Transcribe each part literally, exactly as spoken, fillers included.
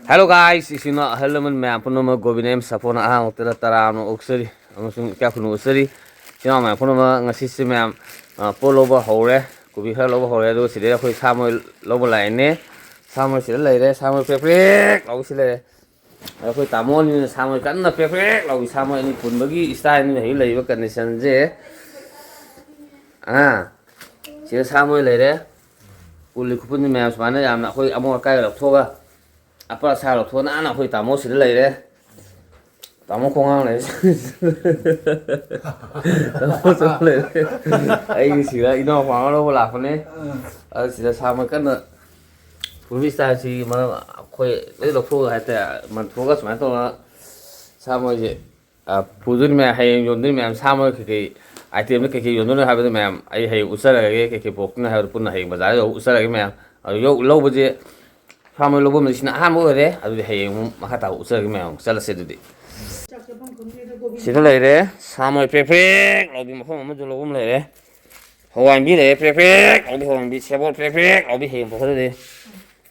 Hello guys, ꯏꯆꯤꯟ ꯏꯅꯥꯎ ꯑꯍꯜ ꯂꯃꯟ ꯃꯌꯥꯝ ꯄꯨꯝꯅꯃꯛ ꯒꯣꯕꯤꯟ ꯑꯦꯝ ꯁꯥꯐꯣꯅ ꯑꯍꯥꯟꯕ ꯃꯛꯇꯗ ꯇꯔꯥꯝꯅ ꯑꯣꯛꯆꯔꯤ ꯑꯃꯁꯨꯡ ꯏꯀꯥꯏ ꯈꯨꯝꯅꯅ ꯎꯠꯆꯔꯤ꯫ ꯏꯆꯤꯟ ꯏꯅꯥꯎ ꯃꯌꯥꯝ ꯄꯨꯝꯅꯃꯛ, ꯉꯁꯤꯁꯦ ꯃꯌꯥꯝ, ꯑ, ꯄꯣꯠ ꯂꯧꯕ ꯍꯧꯔꯦ꯫ ꯀꯣꯕꯤ ꯈꯔ ꯂꯧꯕ ꯍꯧꯔꯦ꯫ ꯑꯗꯨꯒ ꯁꯤꯗꯩ ꯑꯩꯈꯣꯏ ꯁꯥ ꯃꯔꯣꯏ ꯂꯧꯕ ꯂꯥꯛꯏꯅꯦ꯫ ꯁꯥ ꯃꯔꯣꯏ ꯁꯤꯗ ꯂꯩꯔꯦ꯫ ꯁꯥ ꯃꯔꯣꯏ ꯄ꯭ꯔꯦꯛ ꯄ꯭ꯔꯦꯛ ꯂꯥꯎꯕ ꯁꯤ ꯂꯩꯔꯦ꯫ ꯑꯗꯣ ꯑꯩꯈꯣꯏ ꯇꯥꯃꯣ ꯑꯅꯤꯅ ꯁꯥ ꯃꯔꯣꯏ ꯀꯟꯅ ꯄ꯭ꯔꯦꯛ ꯄ꯭ꯔꯦꯛ ꯂꯥꯎꯕꯤ ꯁꯥ ꯃꯔꯣꯏ ꯑꯅꯤ ꯄꯨꯟꯕꯒꯤ ꯏꯁꯇꯥꯏꯜꯅꯤ ꯍꯧꯖꯤꯛ ꯂꯩꯔꯤꯕ ꯀꯟꯗꯤꯁꯟꯁꯦ꯫ ꯑꯥ, ꯁꯤꯗ ꯁꯥ ꯃꯔꯣꯏ ꯂꯩꯔꯦ꯫ ꯄꯨꯜꯂꯤ ꯈꯨꯄꯨꯟꯁꯤ ꯃꯌꯥꯝ ꯁꯨꯃꯥꯏꯅ ꯌꯥꯝꯅ ꯑꯩꯈꯣꯏ ꯑꯃꯣꯠ ꯑꯀꯥꯏ ꯂꯧꯊꯣꯛꯑꯒ, ꯑꯄꯠ ꯑꯁꯥ ꯂꯧꯊꯣꯛꯑ ꯅꯥꯟꯅ ꯑꯩꯈꯣꯏ ꯇꯥꯃꯣ ꯁꯤꯗ ꯂꯩꯔꯦ꯫ ꯇꯥꯃꯣ ꯈꯣꯡꯉꯥꯡ ꯂꯩꯔꯦ꯫ ꯇꯥꯃꯣ ꯆꯪ ꯂꯩꯔꯦ꯫ ꯑꯩꯒꯤ ꯁꯤꯗ ꯏꯅꯥꯎꯄꯥ ꯑꯃ ꯂꯧꯕ ꯂꯥꯛꯄꯅꯦ꯫ ꯑꯗꯨ ꯁꯤꯗ ꯁꯥ ꯃꯔꯣꯏ ꯀꯟꯅ ꯄꯨꯟꯕꯤ ꯏꯁꯇꯥꯏꯜꯁꯤ ꯃꯔꯝ ꯑꯩꯈꯣꯏ ꯂꯣꯏ ꯂꯧꯊꯣꯛꯑꯒ ꯍꯥꯏꯇꯥꯔꯦ, ꯃꯟꯊꯣꯛꯑꯒ ꯁꯨꯃꯥꯏꯅ ꯇꯧꯔꯒ ꯁꯥ ꯃꯔꯣꯏꯁꯦ, ꯑ, ꯄꯨꯗꯣꯏꯅꯤ ꯃꯌꯥꯝ, ꯍꯌꯦꯡ ꯌꯣꯟꯗꯣꯏꯅꯤ ꯃꯌꯥꯝ꯫ ꯁꯥ ꯃꯔꯣꯏ ꯀꯩꯀꯩ itemꯗ ꯀꯩꯀꯩ ꯌꯣꯟꯗꯣꯏꯅꯣ ꯍꯥꯏꯕꯗꯣ ꯃꯌꯥꯝ ꯑꯩ ꯍꯌꯦꯡ ꯎꯠꯆꯔꯛꯑꯒꯦ꯫ ꯀꯩꯀꯩ ꯄꯨꯔꯛꯇꯣꯏꯅꯣ ꯍꯥꯏꯕꯗꯣ ꯄꯨꯟꯅ ꯍꯌꯦꯡ ꯕꯖꯥꯔꯗ ꯌꯧ ꯎꯠꯆꯔꯛꯑꯒꯦ ꯃꯌꯥꯝ꯫ ꯑꯗꯨ ꯌꯧ ꯂꯧꯕꯁꯦ ꯁꯥ ꯃꯔꯣꯏ ꯂꯧꯐꯝꯁꯦ ꯁꯤꯅ ꯑꯍꯥꯟꯕ ꯑꯣꯏꯔꯦ꯫ ꯑꯗꯨꯗꯤ ꯍꯌꯦꯡ ꯑꯃꯨꯛ ꯃꯈꯥ ꯇꯥꯕ ꯎꯠꯆꯔꯒꯦ ꯃꯌꯥꯝ꯫ ꯆꯠꯂꯁꯦ ꯑꯗꯨꯗꯤ꯫ ꯁꯤꯗ ꯂꯩꯔꯦ ꯁꯥ ꯃꯔꯣꯏ ꯄ꯭ꯔꯦꯛ ꯄ꯭ꯔꯦꯛ ꯂꯥꯎꯕꯤ ꯃꯐꯝ ꯑꯃꯁꯨ ꯂꯧꯐꯝ ꯂꯩꯔꯦ꯫ ꯍꯋꯥꯏ ꯃꯨꯕꯤ ꯂꯩꯔꯦ ꯄ꯭ꯔꯦꯛ ꯄ꯭ꯔꯦꯛ ꯂꯥꯎꯕꯤ, ꯍꯋꯥꯏ ꯃꯨꯕꯤ, ꯁꯦꯕꯣꯠ ꯄ꯭ꯔꯦꯛ ꯄ꯭ꯔꯦꯛ ꯂꯥꯎꯕꯤ ꯍꯌꯦꯡ ꯄꯨꯈꯠꯂꯗꯤ꯫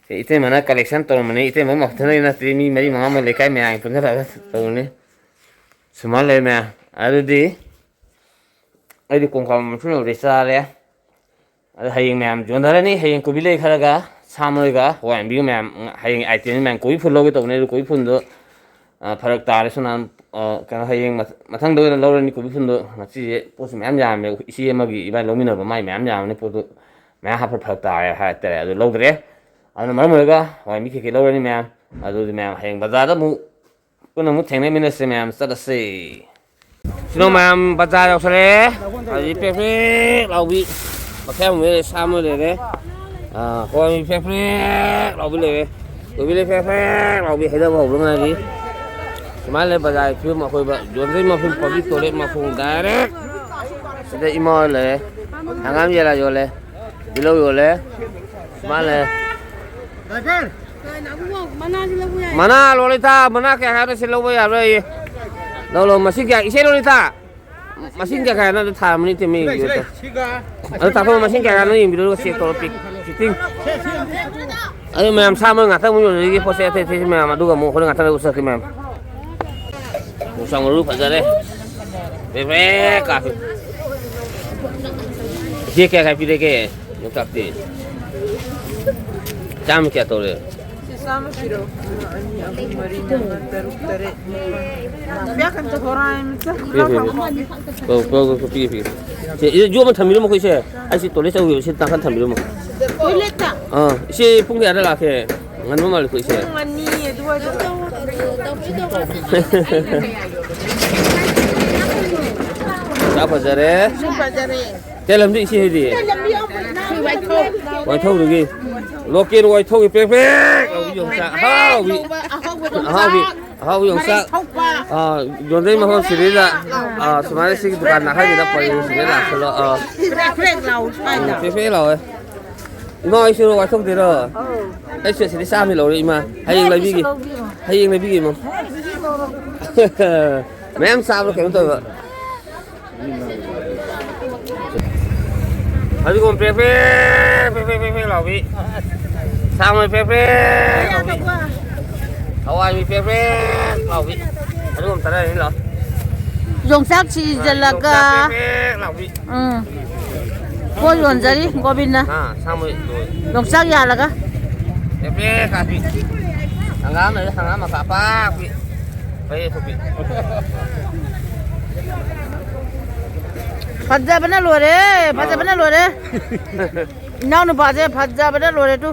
ꯁꯤ ꯏꯇꯩꯃꯅ collection ꯇꯧꯔꯝꯕꯅꯤ꯫ ꯏꯇꯩꯃ ꯃꯊꯟꯇ ꯅꯠꯇꯦ, ꯃꯤ ꯃꯔꯤ ꯃꯉꯥ ꯑꯃ ꯂꯩꯀꯥꯏ ꯃꯌꯥꯝꯒꯤ ꯄꯨꯟꯁꯤꯜꯂꯒ ꯇꯧꯕꯅꯤ꯫ ꯁꯨꯃꯥꯏꯅ ꯂꯩꯔꯦ ꯃꯌꯥꯝ꯫ ꯑꯗꯨꯗꯤ ꯑꯩꯗꯤ ꯀꯣꯡꯀꯥ ꯃꯁꯨꯡ ꯌꯧꯔꯦ ꯆꯥꯔꯦ꯫ ꯑꯗꯣ ꯍꯌꯦꯡ ꯃꯌꯥꯝ ꯌꯣꯟꯊꯔꯅꯤ꯫ ꯍꯌꯦꯡ ꯀꯣꯕꯤ ꯂꯩ ꯈꯔꯒ ꯁꯥ ꯃꯔꯣꯏꯒ ꯍꯋꯥꯏ ꯃꯨꯕꯤꯒ ꯃꯌꯥꯝ, ꯍꯌꯦꯡ itemꯅꯤ ꯃꯌꯥꯝ꯫ ꯀꯣꯕꯤ ꯐꯨꯜ ꯂꯧꯒꯦ ꯇꯧꯕꯅꯦ, ꯑꯗꯨ ꯀꯣꯕꯤ ꯐꯨꯜꯗꯣ, ꯑ, ꯐꯔꯛ ꯇꯥꯔꯦ꯫ ꯁꯣꯝ ꯅꯥꯀꯟ, ꯑ, ꯀꯩꯅꯣ, ꯍꯌꯦꯡ ꯃꯊ-, ꯃꯊꯪꯗ ꯑꯣꯏꯅ ꯂꯧꯔꯅꯤ ꯀꯣꯕꯤ ꯐꯨꯜꯗꯣ꯫ ꯉꯁꯤꯁꯦ ꯄꯣꯠꯁꯨ ꯃꯌꯥꯝ ꯌꯥꯝꯃꯦ꯫ ꯏꯆꯦ ꯑꯃꯒꯤ ꯏꯕꯥꯅꯤ ꯂꯧꯃꯤꯟꯅꯕ ꯃꯥꯏ ꯃꯌꯥꯝ ꯌꯥꯝꯕꯅꯤ ꯄꯣꯠꯇꯨ꯫ ꯃꯌꯥꯝ ꯍꯥꯞꯄ ꯐꯔꯛ ꯇꯥꯔꯦ ꯍꯥꯏꯇꯥꯔꯦ꯫ ꯑꯗꯨ ꯂꯧꯗ꯭ꯔꯦ꯫ ꯑꯗꯨꯅ ꯃꯔꯝ ꯑꯣꯏꯔꯒ ꯍꯋꯥꯏ ꯃꯨꯕꯤ ꯀꯩꯀꯩ ꯂꯧꯔꯅꯤ ꯃꯌꯥꯝ꯫ ꯑꯗꯨꯗꯤ ꯃꯌꯥꯝ ꯍꯌꯦꯡ ꯕꯖꯥꯔꯗ ꯑꯃꯨꯛ ꯄꯨꯟꯅ ꯑꯃꯨꯛ ꯊꯦꯡꯅꯃꯤꯟꯅꯁꯦ ꯃꯌꯥꯝ, ꯆꯠꯂꯁꯦ꯫ ꯁꯤꯅ ꯃꯌꯥꯝ ꯕꯖꯥꯔ ꯌꯧꯁꯜꯂꯛꯑꯦ꯫ ꯍꯧꯖꯤꯛ ꯄ꯭ꯔꯦꯛ ꯄ꯭ꯔꯦꯛ ꯂꯥꯎꯕꯤ ꯃꯈꯜ ꯑꯃ ꯂꯩꯔꯦ, ꯁꯥ ꯑꯃ ꯂꯩꯔꯦ꯫ ꯑꯥ, ꯍꯋꯥꯏ ꯄ꯭ꯔꯦꯛ ꯄ꯭ꯔꯦꯛ ꯂꯥꯎꯕꯤ ꯂꯩꯔꯦ꯫ ꯀꯣꯕꯤ ꯂꯩ ꯄ꯭ꯔꯦꯛ ꯄ꯭ꯔꯦꯛ ꯂꯥꯎꯕꯤ ꯍꯩꯊꯕ ꯍꯧꯕꯗ ꯉꯥꯏꯔꯤ꯫ ꯁꯨꯃꯥꯏꯅ ꯂꯩ ꯕꯖꯥꯔꯒꯤ ꯐꯤꯕꯝ꯫ ꯑꯩꯈꯣꯏ ꯕ-, ꯌꯣꯟꯖꯩ ꯃꯐꯝ ꯄꯕ꯭ꯂꯤꯛ ꯇꯣꯏꯂꯦꯠ ꯃꯈꯣꯡ ꯗꯥꯏꯔꯦꯛ꯫ ꯁꯤꯗ ꯏꯃꯥ ꯍꯣꯏ ꯂꯩꯔꯦ꯫ ꯍꯪꯒꯥꯝ ꯌꯦꯂꯥ ꯌꯣꯜꯂꯦ꯫ ꯇꯤꯜꯍꯧ ꯌꯣꯜꯂꯦ꯫ ꯁꯨꯃꯥꯏꯅ ꯂꯩ꯫ ꯗ꯭ꯔꯥꯏꯚꯔ! ꯀꯅꯥ ꯑꯕꯨꯡꯉꯣ, ꯃꯅꯥꯁꯤ ꯂꯧꯕ ꯌꯥꯏ꯫ ꯃꯅꯥ ꯂꯣꯂꯤꯇꯥ, ꯃꯅꯥ ꯀꯌꯥ ꯀꯌꯥꯅꯣ ꯁꯤ ꯂꯧꯕ ꯌꯥꯕ꯭ꯔꯥ ꯑꯩ? ꯂꯧ, ꯂꯧ, ꯃꯁꯤꯡ ꯀꯌꯥ? ꯏꯆꯦ ꯂꯣꯂꯤꯇꯥ, ꯃꯁꯤꯡ ꯀꯌꯥ ꯀꯌꯥꯅꯣ? ꯑꯗꯨ ꯊꯥꯔꯝꯃꯅꯤ, ꯏꯇꯩꯃ ꯌꯦꯡꯕꯤꯌꯨ꯫ ꯁꯤꯒ, ꯁꯤꯒ, ꯑꯗꯨ ꯇꯥꯊꯣꯛꯑꯣ, ꯃꯁꯤꯡ ꯀꯌꯥ ꯀꯌꯥꯅꯣ ꯌꯦꯡꯕꯤꯔꯣ, ꯑꯗꯨꯒ check ꯇꯧꯔꯣ, pick, fitting꯫ ꯁꯦ, ꯁꯦ, ꯁꯦ, ꯁꯦ꯫ ꯑꯗꯨ ꯃꯌꯥꯝ ꯁꯥ ꯃꯔꯣꯏ ꯉꯥꯛꯇꯪ ꯑꯃꯨꯛ ꯌꯣꯟꯖꯈꯤꯒꯦ, ꯄꯣꯠ ꯆꯩ ꯑꯇꯩ ꯑꯇꯩꯁꯤ ꯃꯌꯥꯝ, ꯑꯗꯨꯒ ꯑꯃꯨꯛ ꯍꯣꯔꯦꯟ ꯉꯥꯛꯇꯪ ꯂꯩꯔ ꯎꯠꯆꯔꯛꯀꯦ ꯃꯌꯥꯝ꯫ ꯌꯣꯡꯆꯥꯛ ꯃꯔꯨ ꯐꯖꯔꯦ꯫ ꯄꯦ ꯄꯦ ꯀꯥꯞꯄꯤ꯫ ꯏꯆꯦ, ꯀꯌꯥ ꯀꯌꯥ ꯄꯤꯔꯒꯦ ꯌꯣꯡꯆꯥꯛꯇꯤ? ꯆꯥꯝꯃ ꯀꯌꯥ ꯇꯧꯔꯦ? ꯁꯤ ꯆꯥꯝꯃ ꯄꯤꯔꯣ꯫ ꯑꯃ, ꯑꯅꯤ, ꯑꯍꯨꯝ, ꯃꯔꯤ, ꯃꯉꯥ, ꯇꯔꯨꯛ, ꯇꯔꯦꯠ, ꯅꯤꯄꯥꯜ꯫ ꯄꯤꯌꯥ ꯀꯟꯇ ꯕꯣꯔꯥ ꯑꯃ ꯆ-, ꯄꯤꯌꯨ, ꯄꯤꯌꯨ, ꯄꯤꯌꯨ꯫ ꯄꯤꯌꯨ, ꯄꯤꯌꯨ, ꯄꯤꯌꯨ, ꯄꯤꯌꯨ, ꯄꯤꯌꯨ꯫ ꯁꯦ, ꯏꯆꯦ, ꯌꯣꯝꯃ ꯊꯝꯕꯤꯔꯝꯃꯣ ꯑꯩꯈꯣꯏꯁꯦ꯫ ꯑꯩꯁꯤ ꯇꯣꯏꯂꯦꯠ ꯆꯪꯉꯨꯈꯤꯕ, ꯁꯤ ꯅꯥꯀꯟ ꯊꯝꯕꯤꯔꯝꯃꯣ꯫ ꯇꯣꯏꯂꯦꯠꯇ? ꯑꯥ, ꯏꯆꯦ, ꯄꯨꯡ ꯀꯌꯥꯗ ꯂꯥꯛꯀꯦ? ꯉꯟꯕ ꯃꯥꯜꯂꯤꯀꯣ, ꯏꯆꯦ꯫ ꯄꯨꯡ ꯑꯅꯤ ꯑꯗꯨꯋꯥꯏꯗ꯫ ꯆꯥꯛ ꯐꯖꯔꯦ꯫ ꯁꯤ ꯐꯖꯔꯦ꯫ ꯀꯩ ꯂꯝꯗ ꯏꯆꯦ ꯍꯣꯏꯗꯤ? ꯁꯤ ꯋꯥꯏꯊꯧ꯫ ꯋꯥꯏꯊꯧꯗꯒꯤ꯫ ꯂꯣꯀꯦꯜ ꯋꯥꯏꯊꯧꯒꯤ ꯄ꯭ꯔꯦꯛ ꯄ꯭ꯔꯦꯛ ꯂꯥꯎꯕꯤ ꯌꯣꯡꯆꯥꯛ꯫ ꯑꯍꯥꯎꯕꯤ꯫ ꯑꯍꯥꯎꯕ ꯌꯣꯡꯆꯥꯛ꯫ ꯑꯍꯥꯎꯕꯤ꯫ ꯑꯍꯥꯎꯕ ꯌꯣꯡꯆꯥꯛ꯫ ꯃꯔꯩ ꯊꯣꯛꯄ꯫ ꯑꯥ, ꯌꯣꯟꯖꯩ ꯃꯐꯝ ꯁꯤꯗꯩꯗ, ꯑꯥ, ꯁꯨꯃꯥꯏꯅ ꯁꯤꯒꯤ ꯗꯨꯀꯥꯟ ꯅꯥꯀꯟꯒꯤꯗ ꯄꯔꯦꯡ ꯁꯤꯗ ꯂꯥꯛꯁꯜꯂꯣ꯫ ꯑꯥ꯫ ꯄ꯭ꯔꯦꯛ ꯄ꯭ꯔꯦꯛ ꯂꯥꯎ ꯁ꯭ꯋꯥꯏꯗ꯫ ꯎꯝ, ꯄ꯭ꯔꯦꯛ ꯄ꯭ꯔꯦꯛ ꯂꯥꯎꯋꯦ꯫ ꯏꯃꯥ ꯍꯣꯏꯁꯨ ꯋꯥꯏꯊꯣꯛꯇꯣꯏꯔꯣ? ꯑꯧ꯫ ꯑꯩꯁꯨ ꯑꯁꯤꯗꯤ ꯆꯥꯝꯃ ꯂꯧꯔꯦ, ꯏꯃꯥ꯫ ꯍꯌꯦꯡ ꯂꯩꯕꯤꯒꯦ꯫ ꯂꯧꯕꯤꯔꯣ꯫ ꯍꯌꯦꯡ ꯂꯩꯕꯤꯒꯦ, ꯏꯃꯥ꯫ ꯃꯌꯥꯝ ꯆꯥꯕ꯭ꯔꯥ ꯀꯩꯅꯣ ꯇꯧꯕ꯫ ꯐꯗꯤꯒꯣꯝ ꯄ꯭ꯔꯦꯛ ꯄ꯭ꯔꯦꯛ, ꯄ꯭ꯔꯦꯛ ꯄ꯭ꯔꯦꯛ, ꯄ꯭ꯔꯦꯛ ꯄ꯭ꯔꯦꯛ ꯂꯥꯎꯕꯤ꯫ ꯁꯥ ꯃꯔꯣꯏ ꯄ꯭ꯔꯦꯛ ꯄ꯭ꯔꯦꯛ ꯂꯥꯎꯕꯤ꯫ ꯍꯋꯥꯏ ꯃꯤ ꯄ꯭ꯔꯦꯛ ꯄ꯭ꯔꯦꯛ ꯂꯥꯎꯕꯤ꯫ ꯐꯗꯤꯒꯣꯝ ꯇꯔꯥ ꯑꯅꯤ ꯂꯥꯎ꯫ ꯌꯣꯡꯆꯥꯛ ꯁꯤꯖꯜꯂꯒ꯫ ꯌꯣꯡꯆꯥꯛ ꯄ꯭ꯔꯦꯛ ꯄ꯭ꯔꯦꯛ ꯂꯥꯎꯕꯤ꯫ ꯎꯝ꯫ ꯄꯣꯠ ꯌꯣꯟꯖꯔꯤ ꯒꯣꯕꯤꯟꯅ꯫ ꯑꯥ, ꯁꯥ ꯃꯔꯣꯏ ꯂꯣꯏ꯫ ꯌꯣꯡꯆꯥꯛ ꯌꯥꯜꯂꯒ꯫ ꯄ꯭ꯔꯦꯛ ꯄ꯭ꯔꯦꯛ ꯀꯥꯞꯄꯤ꯫ ꯍꯪꯒꯥꯝ ꯂꯩꯔꯦ, ꯍꯪꯒꯥꯝ ꯃꯀꯥ ꯑꯄꯥꯛꯄꯤ꯫ ꯐꯖꯕꯅ ꯂꯣꯏꯔꯦ, ꯐꯖꯕꯅ ꯂꯣꯏꯔꯦ꯫ ꯏꯅꯥꯎ ꯅꯨꯄꯥꯁꯦ ꯐꯖꯕꯅ ꯂꯣꯏꯔꯦ ꯇꯨ꯫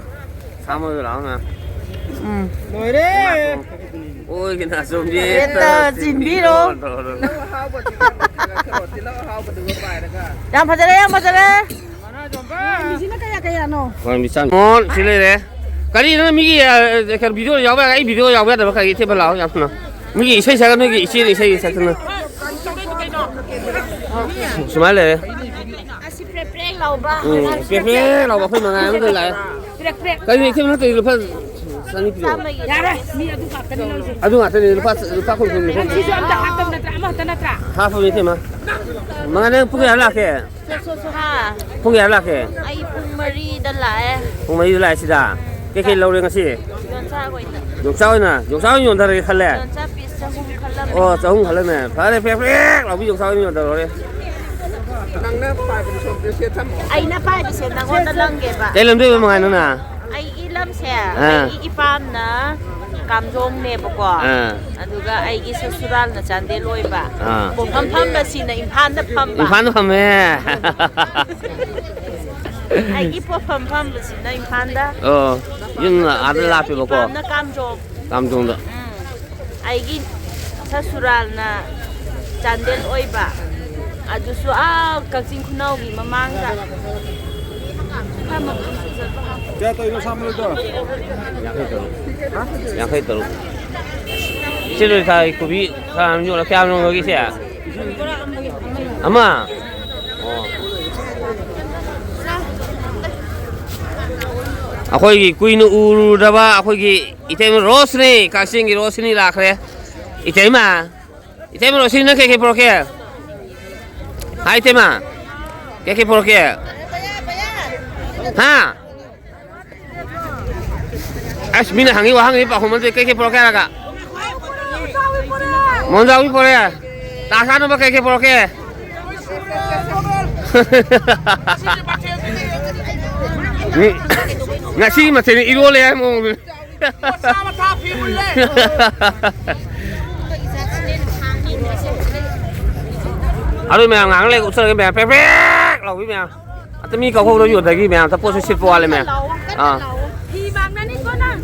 ꯁꯥꯃꯣꯏꯗꯣ ꯂꯥꯛꯑꯣ ꯃꯌꯥꯝ꯫ ꯎꯝ꯫ ꯂꯣꯏꯔꯦ꯫ ꯑꯣꯏꯒꯤ ꯅꯥꯆꯣꯝ ꯌꯦꯠꯇ ꯌꯦꯠꯇ ꯆꯤꯟꯕꯤꯔꯣ꯫ ꯆꯤꯟꯕꯤꯔꯣ꯫ ꯇꯤꯜꯍꯧ ꯑꯍꯥꯎꯕꯗꯨꯒ ꯈꯔ ꯇꯤꯜꯍꯧ ꯑꯍꯥꯎꯕꯗꯨꯒ ꯄꯥꯏꯔꯒ꯫ ꯌꯥꯝ ꯐꯖꯔꯦ, ꯌꯥꯝ ꯐꯖꯔꯦ꯫ ꯃꯤꯁꯤꯅ ꯀꯌꯥ ꯀꯌꯥꯅꯣ? ꯍꯣꯏ, ꯃꯤ ꯆꯥꯝ-, ꯑꯣ, ꯁꯤ ꯂꯩꯔꯦ꯫ ꯀꯔꯤꯅꯣ ꯃꯤꯒꯤ, ꯑ, ꯀꯩꯅꯣ, ꯚꯤꯗꯤꯑꯣ ꯌꯥꯎꯕ ꯌꯥ-, ꯑꯩ ꯚꯤꯗꯤꯑꯣ ꯌꯥꯎꯕ ꯌꯥꯗꯕ ꯀꯔꯤꯒꯤ ꯊꯦꯝꯕ ꯂꯥꯛꯑꯣ, ꯌꯥꯝ ꯊꯨꯅ꯫ ꯃꯤꯒꯤ ꯏꯁꯩ ꯁꯛꯑꯒ ꯅꯣꯏꯒꯤ ꯏꯆꯦꯅ ꯏꯁꯩ ꯁꯛꯇꯅ꯫ ꯁꯨꯃꯥꯏꯅ ꯂꯩꯔꯦ꯫ ꯑꯁꯤ ꯄ꯭ꯔꯦꯛ ꯄ꯭ꯔꯦꯛ ꯂꯥꯎꯕ꯫ ꯎꯝ, ꯄ꯭ꯔꯦꯛ ꯄ꯭ꯔꯦꯛ ꯂꯥꯎꯕ ꯑꯩꯈꯣꯏ ꯃꯉꯥ ꯑꯃꯗ ꯂꯥꯛꯑꯦ꯫ ꯄ꯭ꯔꯦꯛ ꯄ꯭ꯔꯦꯛ꯫ ꯀꯔꯤ ꯏꯊꯦꯝ ꯅꯠꯇꯦ, ꯂꯨꯄꯥ ꯆꯅꯤ ꯄꯤꯔꯛꯑꯣ꯫ ꯆꯥꯝꯃꯒꯤ꯫ ꯌꯥꯔꯦ, ꯃꯤ ꯑꯗꯨ ꯉꯥꯛꯇꯅꯤ ꯂꯧꯔꯤꯁꯦ꯫ ꯑꯗꯨ ꯉꯥꯛꯇꯅꯤ, ꯂꯨꯄꯥ, ꯂꯨꯄꯥ ꯀꯨꯟ ꯀꯨꯟ ꯄꯤꯔꯛꯑꯣ꯫ ꯁꯤꯁꯨ ꯑꯝꯇ ꯍꯥꯞꯇꯕ ꯅꯠꯇ꯭ꯔꯥ? ꯑꯃꯈꯛꯇ ꯅꯠꯇ꯭ꯔꯥ? ꯍꯥꯞꯄꯕꯅꯤ ꯏꯊꯦꯝꯃ꯫ ꯃꯉꯥ, ꯅꯪ ꯄꯨꯡ ꯀꯌꯥꯗ ꯂꯥꯛꯀꯦ? ꯍꯥ? ꯄꯨꯡ ꯀꯌꯥꯗ ꯂꯥꯛꯀꯦ? ꯑꯩ ꯄꯨꯡ ꯃꯔꯤꯗ ꯂꯥꯛꯑꯦ꯫ ꯄꯨꯡ ꯃꯔꯤꯗ ꯂꯥꯛꯑꯦ ꯁꯤꯗ? ꯀꯩꯀꯩ ꯂꯧꯔꯦ ꯉꯁꯤ? ꯌꯣꯡꯆꯥꯛ ꯑꯣꯏꯅ꯫ ꯌꯣꯡꯆꯥꯛ ꯑꯣꯏꯅ, ꯌꯣꯡꯆꯥꯛ ꯑꯣꯏꯅ ꯌꯣꯟꯊꯔꯒꯦ ꯈꯜꯂꯦ꯫ ꯌꯣꯡꯆꯥꯛ ꯄꯤꯁ ꯆꯍꯨꯝ ꯈꯜꯂꯝꯃꯦ꯫ ꯑꯣ, ꯆꯍꯨꯝ ꯈꯜꯂꯝꯃꯦ꯫ ꯐꯔꯦ, ꯄ꯭ꯔꯦꯛ ꯄ꯭ꯔꯦꯛ ꯂꯥꯎꯕꯤ ꯌꯣꯡꯆꯥꯛ ꯑꯣꯏꯅ ꯌꯣꯟꯊꯔꯣꯔꯦ꯫ ꯅꯪꯅ ꯄꯥꯏꯕꯗꯨ ꯁꯣꯝꯗ ꯁꯦ ꯊꯝꯃꯣ꯫ ꯑꯩꯅ ꯄꯥꯏꯕꯁꯦ ꯅꯪꯉꯣꯟꯗ ꯂꯪꯒꯦꯕ꯫ ꯀꯩ ꯂꯝꯗꯩ ꯑꯣꯏꯕ ꯃꯉꯥꯏ ꯅꯪꯅ? ꯑꯩꯒꯤ ꯂꯝꯁꯦ, ꯑꯥ꯫ ꯑꯩꯒꯤ ꯏꯄꯥꯝꯅ ꯀꯥꯝꯖꯣꯡꯅꯦꯕꯀꯣ꯫ ꯑꯥ꯫ ꯑꯗꯨꯒ ꯑꯩꯒꯤ ꯁꯁꯨꯔꯥꯜꯅ ꯆꯥꯟꯗꯦꯜ ꯑꯣꯏꯕ꯫ ꯑꯥ꯫ ꯄꯣꯛꯐꯝ ꯐꯝꯕꯁꯤꯅ ꯏꯝꯐꯥꯜꯗ ꯐꯝꯕ꯫ ꯏꯝꯐꯥꯜꯗ ꯐꯝꯃꯦ꯫ ꯑꯩꯒꯤ ꯄꯣꯛꯐꯝ ꯐꯝꯕꯁꯤꯅ ꯏꯝꯐꯥꯜꯗ꯫ ꯑꯣ, ꯌꯨꯝꯅ ꯑꯥꯗ ꯂꯥꯞꯄꯦꯕꯀꯣ? ꯏꯄꯥꯝꯅ ꯀꯥꯝꯖꯣꯡ꯫ ꯀꯥꯝꯖꯣꯡꯗ꯫ ꯎꯝ꯫ ꯑꯩꯒꯤ ꯁꯁꯨꯔꯥꯜꯅ ꯆꯥꯟꯗꯦꯜ ꯑꯣꯏꯕ꯫ ꯑꯗꯨꯁꯨ ꯑꯥ ꯀꯛꯆꯤꯡ ꯈꯨꯅꯧꯒꯤ ꯃꯃꯥꯡꯗ꯫ ꯀꯌꯥ ꯇꯧꯔꯤꯅꯣ ꯁꯥ ꯃꯔꯣꯏꯗꯣ? ꯌꯥꯡꯈꯩ ꯇꯔꯨꯛ꯫ ꯍꯥ? ꯌꯥꯡꯈꯩ ꯇꯔꯨꯛ꯫ ꯁꯤ ꯂꯣꯏ ꯊꯥꯏ ꯀꯣꯕꯤ ꯈꯔ ꯑꯃ ꯌꯣꯜꯂ ꯀꯌꯥꯝ ꯌꯣꯟꯈ꯭ꯔꯒꯦ ꯁꯦ? ꯑꯃ? ꯑꯣ꯫ ꯑꯩꯈꯣꯏꯒꯤ ꯀꯨꯏꯅ ꯎꯔꯨꯗꯕ ꯑꯩꯈꯣꯏꯒꯤ ꯏꯇꯩꯃ ꯔꯣꯁꯅꯤ, ꯀꯛꯆꯤꯡꯒꯤ ꯔꯣꯁꯅꯤ ꯂꯥꯛꯈ꯭ꯔꯦ꯫ ꯏꯇꯩꯃ, ꯏꯇꯩꯃ ꯔꯣꯁꯅꯤ, ꯅꯪ ꯀꯩꯀꯩ ꯄꯨꯔꯛꯀꯦ? ꯍꯥꯏ, ꯏꯇꯩꯃ, ꯀꯩꯀꯩ ꯄꯨꯔꯛꯀꯦ? ꯍꯥ? ꯑꯁ, ꯃꯤꯅ ꯍꯪꯉꯤ ꯋꯥꯍꯪꯁꯤ ꯄꯥꯎꯈꯨꯝ ꯅꯠꯇꯦ꯫ ꯀꯩꯀꯩ ꯄꯨꯔꯛꯀꯦ ꯍꯥꯏꯔꯒ? ꯃꯣꯟꯖꯥꯎꯕꯤ ꯄꯨꯔꯛꯑꯦ꯫ ꯇꯥ ꯆꯥꯅꯕ ꯀꯩꯀꯩ ꯄꯨꯔꯛꯀꯦ? ꯎꯝ, ꯉꯁꯤꯒꯤ ꯃꯊꯦꯜꯅꯤ, ꯏꯔꯣꯜꯂꯦ ꯍꯥꯏꯕ ꯃꯑꯣꯡꯗꯨꯅꯤ꯫ ꯑꯗꯨ ꯃꯌꯥꯝ ꯉꯥꯡ ꯂꯩ, ꯎꯠꯁꯜꯂꯒ ꯃꯌꯥꯝ ꯄ꯭ꯔꯦꯛ ꯄ꯭ꯔꯦꯛ ꯂꯥꯎꯕꯤ ꯃꯌꯥꯝ꯫ ꯑꯇ ꯃꯤ ꯀꯧꯍꯧꯗ ꯌꯣꯟꯊꯈꯤ ꯃꯌꯥꯝ꯫ ꯑꯇ ꯄꯣꯠꯁꯨ ꯁꯤꯠꯄ ꯋꯥꯠꯂꯦ ꯃꯌꯥꯝ꯫ ꯑꯥ꯫ ꯐꯤ ꯃꯥꯡꯅꯅꯤꯀꯣ ꯅꯪ꯫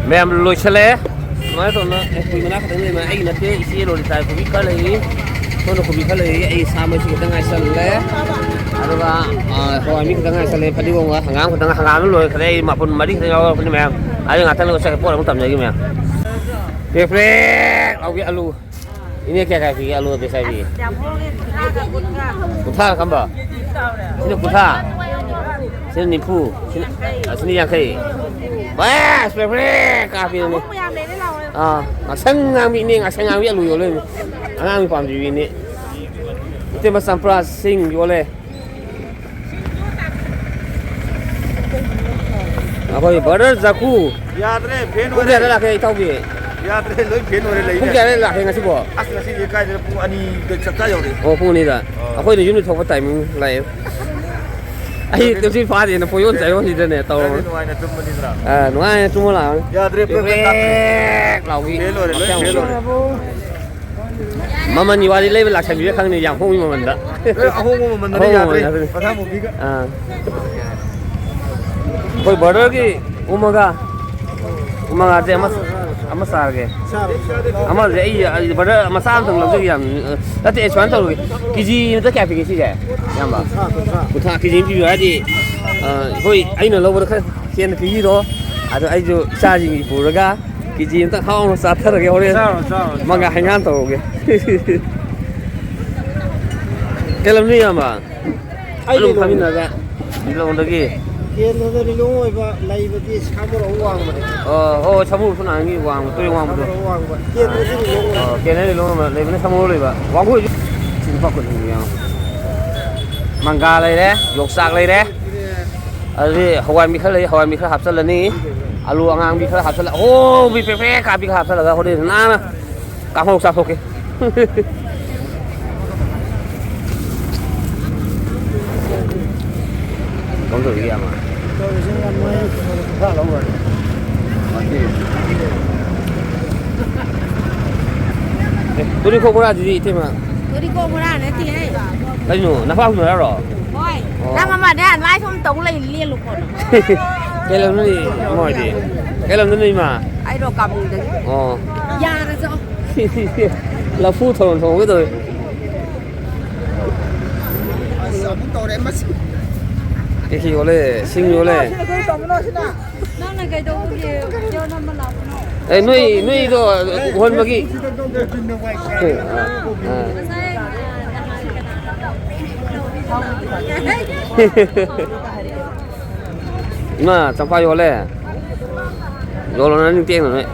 ꯃꯌꯥꯝ ꯂꯣꯏꯁꯜꯂꯦ꯫ ꯁꯨꯃꯥꯏꯅ ꯇꯧꯗꯅ, ꯑꯦ, ꯀꯨꯏ ꯃꯅꯥ ꯈꯛꯇꯪ ꯂꯩꯕ꯫ ꯑꯩꯒꯤ ꯅꯠꯇꯦ, ꯏꯆꯦ ꯂꯣꯂꯤꯇꯥꯒꯤ ꯀꯣꯕꯤ ꯈꯔ ꯂꯩꯔꯤ꯫ ꯁꯣꯝꯗ ꯀꯣꯕꯤ ꯈꯔ ꯂꯩꯔꯤ꯫ ꯑꯩ ꯁꯥ ꯃꯩꯁꯤ ꯈꯤꯇꯪ ꯉꯥꯏꯁꯜꯂꯦ꯫ ꯑꯗꯨꯒ, ꯑ, ꯍꯋꯥꯏ ꯃꯤ ꯈꯤꯇꯪ ꯉꯥꯏꯁꯜꯂꯦ꯫ ꯐꯗꯤꯒꯣꯝꯒ ꯍꯪꯒꯥꯝ ꯈꯤꯇꯪ, ꯍꯪꯒꯥꯝꯗ ꯂꯣꯏꯈ꯭ꯔꯦ꯫ ꯑꯩ ꯃꯄꯨꯟ ꯃꯔꯤ ꯈꯤꯇꯪ ꯌꯥꯎꯔꯛꯄꯅꯤ ꯃꯌꯥꯝ꯫ ꯑꯗꯨ ꯉꯥꯛꯇꯪ ꯂꯩꯔꯒ ꯆꯠꯈ꯭ꯔꯦ, ꯄꯣꯠ ꯑꯃꯨꯛ ꯇꯝꯖꯒꯦ ꯃꯌꯥꯝ꯫ ꯄ꯭ꯔꯦꯛ ꯄ꯭ꯔꯦꯛ ꯂꯥꯎꯕꯤ ꯑꯂꯨ꯫ ꯏꯅꯦ, ꯀꯌꯥ ꯀꯌꯥ ꯄꯤꯒꯦ ꯑꯂꯨ ꯕꯦꯁꯥꯏꯕꯤ? ꯑꯁ, ꯌꯥꯝ ꯍꯣꯡꯉꯦ, ꯀꯨꯟꯊ꯭ꯔꯥꯒ ꯀꯨꯟꯒ꯫ ꯀꯨꯟꯊ꯭ꯔꯥ ꯈꯝꯕ? ꯁꯤꯅ ꯀꯨꯟꯊ꯭ꯔꯥ? ꯁꯤꯅ ꯅꯤꯐꯨ? ꯁꯤꯅ, ꯑ, ꯁꯤꯅ ꯌꯥꯡꯈꯩ? ꯕꯁ, ꯄ꯭ꯔꯦꯛ ꯄ꯭ꯔꯦꯛ ꯀꯥꯞꯄꯤꯅꯦ꯫ ꯑꯍꯣꯡꯕ ꯌꯥꯝ ꯂꯩꯔꯦ, ꯂꯥꯛꯑꯣ꯫ ꯑꯥ, ꯉꯥꯛꯁꯪ ꯉꯥꯡꯕꯤꯅꯦ, ꯉꯥꯛꯁꯪ ꯉꯥꯡꯕꯤ ꯑꯂꯨ ꯌꯣꯜꯂꯦ꯫ ꯑꯉꯥꯡ ꯄꯥꯝꯕꯤꯕꯤꯅꯦ꯫ ꯏꯇꯩꯃ ꯆꯝꯄ꯭ꯔꯥ ꯁꯤꯡ ꯌꯣꯜꯂꯦ꯫ ꯑꯩꯈꯣꯏ ꯕ꯭ꯔꯗꯔ ꯖꯀꯨ꯫ ꯌꯥꯗ꯭ꯔꯦ, ꯐꯦꯟ ꯄꯨꯡ ꯑꯣꯏꯔꯦ꯫ ꯀꯌꯥꯗ ꯂꯥꯛꯀꯦ, ꯏꯇꯥꯎꯕꯤ? ꯌꯥꯗ꯭ꯔꯦ, ꯂꯣꯏ ꯐꯦꯟ ꯑꯣꯏꯔꯦ ꯂꯩꯔꯦ꯫ ꯄꯨꯡ ꯀꯌꯥꯗ ꯂꯥꯛꯀꯦ ꯉꯁꯤꯕꯣ? ꯑꯁ, ꯉꯁꯤꯗꯤ ꯀꯥꯏꯗꯅ ꯄꯨꯡ ꯑꯅꯤꯗ ꯆꯞ ꯆꯥ ꯌꯧꯔꯛꯑꯦ꯫ ꯑꯣ, ꯄꯨꯡ ꯑꯅꯤꯗ꯫ ꯑꯥ꯫ ꯑꯩꯈꯣꯏꯅ ꯌꯨꯝꯗ ꯊꯣꯛꯄ ꯇꯥꯏꯃꯤꯡ ꯂꯥꯛꯑꯦ꯫ ꯑꯩ ꯇꯨꯝꯁꯤꯠ ꯐꯥꯗꯦꯅ ꯄꯣꯌꯣꯟ ꯆꯥꯌꯣꯟꯁꯤꯗꯅꯦ ꯇꯧꯔꯕꯅꯤ꯫ ꯅꯨꯡꯉꯥꯏꯅ ꯇꯨꯝꯕꯅꯤꯗ꯭ꯔꯥ? ꯑꯥ, ꯅꯨꯡꯉꯥꯏꯅ ꯇꯨꯝꯃ ꯂꯥꯛꯑꯕꯅꯤ꯫ ꯌꯥꯗ꯭ꯔꯦ, ꯄ꯭ꯔꯦꯛ ꯄ꯭ꯔꯦꯛ ꯄ꯭ꯔꯦꯛ ꯂꯥꯎꯕꯤ꯫ ꯐꯦꯟ ꯂꯣꯏꯔꯦ, ꯂꯣꯏ ꯐꯦꯟ ꯂꯣꯏꯔꯦ꯫ ꯃꯃꯜꯒꯤ ꯋꯥꯗꯤ ꯂꯩꯕ ꯂꯥꯛꯁꯟꯕꯤꯔ ꯈꯪꯅꯤ, ꯌꯥꯝ ꯍꯣꯡꯉꯤ ꯃꯃꯜꯗ꯫ ꯑꯦ, ꯑꯍꯣꯡꯕ ꯃꯃꯜꯗꯗꯤ ꯑꯍꯣꯡꯕ ꯌꯥꯗ꯭ꯔꯦ꯫ ꯃꯃꯜ ꯌꯥꯗ꯭ꯔꯦ꯫ ꯃꯊꯥ ꯃꯨꯕꯤꯒ꯫ ꯑꯥ꯫ ꯑꯩꯈꯣꯏ ꯕ꯭ꯔꯗꯔꯒꯤ ꯎꯃꯒ, ꯎꯃꯒꯁꯦ ꯑꯃ, ꯑꯃ ꯆꯥꯔꯒꯦ꯫ ꯆꯥꯔꯣ, ꯆꯥꯔꯣ꯫ ꯑꯃꯁꯦ ꯑꯩ, ꯑꯩ ꯕ꯭ꯔꯗꯔ ꯃꯆꯥ ꯑꯝꯇꯪ ꯂꯧꯖꯒꯦ ꯌꯥꯝ, ꯅꯠꯇꯦ, ꯑꯩ ꯁꯨꯃꯥꯏꯅ ꯇꯧꯔꯒꯦ꯫ ꯀꯦ ꯖꯤ ꯑꯃꯗ ꯀꯌꯥ ꯄꯤꯒꯦ ꯁꯤꯁꯦ, ꯏꯌꯥꯝꯕ? ꯀꯨꯟꯊ꯭ꯔꯥ, ꯀꯨꯟꯊ꯭ꯔꯥ꯫ ꯀꯨꯟꯊ꯭ꯔꯥ ꯀꯦ ꯖꯤ ꯑꯃ ꯄꯤꯕꯤꯌꯨ ꯍꯥꯏꯗꯤ, ꯑ, ꯍꯣꯏ, ꯑꯩꯅ ꯂꯧꯕꯗ ꯈꯔ ꯍꯦꯟꯅ ꯄꯤꯕꯤꯔꯣ꯫ ꯑꯗꯣ ꯑꯩꯁꯨ ꯏꯆꯥꯁꯤꯡꯒꯤ ꯄꯨꯔꯒ ꯀꯦ ꯖꯤ ꯑꯝꯇ ꯍꯥꯎꯅ ꯆꯥꯊꯔꯒꯦ ꯍꯣꯔꯦꯟ꯫ ꯆꯥꯔꯣ, ꯆꯥꯔꯣ, ꯃꯪꯒ ꯆꯥꯔꯣ꯫ ꯍꯩꯉꯥꯟ ꯇꯧꯔꯒꯦ꯫ ꯀꯩ ꯂꯝꯅꯣ, ꯏꯌꯥꯝꯕ? ꯑꯩ ꯑꯗꯨꯝ ꯂꯤꯂꯣꯡ꯫ ꯐꯝꯃꯤꯟꯅꯔꯒ ꯂꯤꯂꯣꯡꯗꯒꯤ꯫ ꯀꯦꯟꯗ꯭ꯔꯗ ꯂꯤꯂꯣꯡ ꯑꯣꯏꯕ ꯂꯩꯕꯗꯤ ꯁꯥꯃꯨꯔꯧ ꯋꯥꯡꯃꯅꯦ꯫ ꯑꯣ, ꯑꯣ, ꯁꯥꯃꯨꯔꯧ ꯁꯣꯝ ꯅꯥꯀꯟꯒꯤ ꯋꯥꯡꯃ, ꯇꯨꯔꯦꯜ ꯋꯥꯡꯃꯗꯣ꯫ ꯁꯥꯃꯨꯔꯧ ꯋꯥꯡꯃ꯫ ꯀꯦꯟꯗ꯭ꯔꯗꯤ ꯂꯤꯂꯣꯡ ꯑꯣꯏꯕ꯫ ꯑꯣ, ꯀꯦꯟꯗ꯭ꯔ ꯂꯤꯂꯣꯡ ꯑꯣꯏꯕ ꯂꯩꯕꯅ ꯁꯥꯃꯨꯔꯧ ꯂꯩꯕ꯫ ꯋꯥꯡꯒꯣꯏꯁꯨ ꯁꯤ ꯂꯨꯄꯥ ꯀꯨꯟ ꯌꯥꯎ꯫ ꯃꯪꯒꯥ ꯂꯩꯔꯦ, ꯌꯣꯡꯆꯥꯛ ꯂꯩꯔꯦ꯫ ꯑꯗꯨꯗꯤ ꯍꯋꯥꯏ ꯃꯤ ꯈꯔ ꯂꯩ, ꯍꯋꯥꯏ ꯃꯤ ꯈꯔ ꯍꯥꯞꯆꯤꯜꯂꯅꯤ꯫ ꯑꯂꯨ ꯑꯉꯥꯡꯕꯤ ꯈꯔ ꯍꯥꯞꯆꯤꯜꯂ-, ꯑꯍꯣꯕꯤ ꯄꯦꯛ ꯄꯦꯛ ꯀꯥꯕꯤ ꯈꯔ ꯍꯥꯞꯆꯤꯜꯂꯒ ꯍꯣꯔꯦꯟ ꯅꯥꯟꯅ ꯀꯥꯡꯍꯧ ꯆꯥꯊꯣꯛꯀꯦ꯫ ꯀꯝ ꯇꯧꯔꯤꯒꯦ, ꯏꯌꯥꯝꯕ? ꯑꯦ, ꯇꯨꯅꯤꯡꯈꯣꯛ ꯕꯣꯔꯥꯗꯨꯗꯤ, ꯏꯇꯩꯃ? ꯇꯨꯅꯤꯡꯈꯣꯛ ꯕꯣꯔꯥ ꯅꯠꯇꯦꯍꯦ꯫ ꯀꯩꯅꯣ, ꯅꯄꯥꯛꯄꯤ ꯕꯣꯔꯥꯔꯣ? ꯍꯣꯏ꯫ ꯑꯣ꯫ ꯅꯪ ꯑꯃꯅꯦ ꯑꯗꯨꯃꯥꯏ ꯁꯨꯝ ꯇꯧ ꯂꯩ, ꯂꯦꯜꯂꯨ ꯀꯣꯟꯅ꯫ ꯀꯩ ꯂꯝꯗꯅꯣ ꯏꯃꯥ ꯍꯣꯏꯗꯤ? ꯀꯩ ꯂꯝꯗꯅꯣ ꯏꯃꯥ? ꯑꯩꯔꯣ ꯀꯥꯕꯨꯡꯗꯒꯤ꯫ ꯑꯣ꯫ ꯌꯥꯔꯁꯨ꯫ ꯂꯐꯨ ꯊꯣꯡ ꯊꯣꯡꯒꯦ ꯇꯧꯋꯦ꯫ ꯑꯁ, ꯑꯃꯨꯛ ꯇꯧꯔꯦ ꯃꯁꯤ꯫ ꯀꯩ ꯀꯩ ꯌꯣꯜꯂꯦ? ꯁꯤꯡ ꯌꯣꯜꯂꯦ? ꯅꯪꯅ ꯀꯩꯗꯧꯕꯒꯤ video ꯅꯝꯕ ꯂꯥꯛꯄꯅꯣ? ꯑꯦ, ꯅꯣꯏ, ꯅꯣꯏꯗꯣ ꯎꯍꯟꯕꯒꯤ꯫ ꯑꯥ, ꯑꯥ꯫ ꯏꯃꯥ, ꯆꯝꯐ꯭ꯔꯥ ꯌꯣꯜꯂꯦ? ꯌꯣꯜꯂꯣ, ꯅꯪ ꯇꯦꯡꯅ ꯅꯣꯏ꯫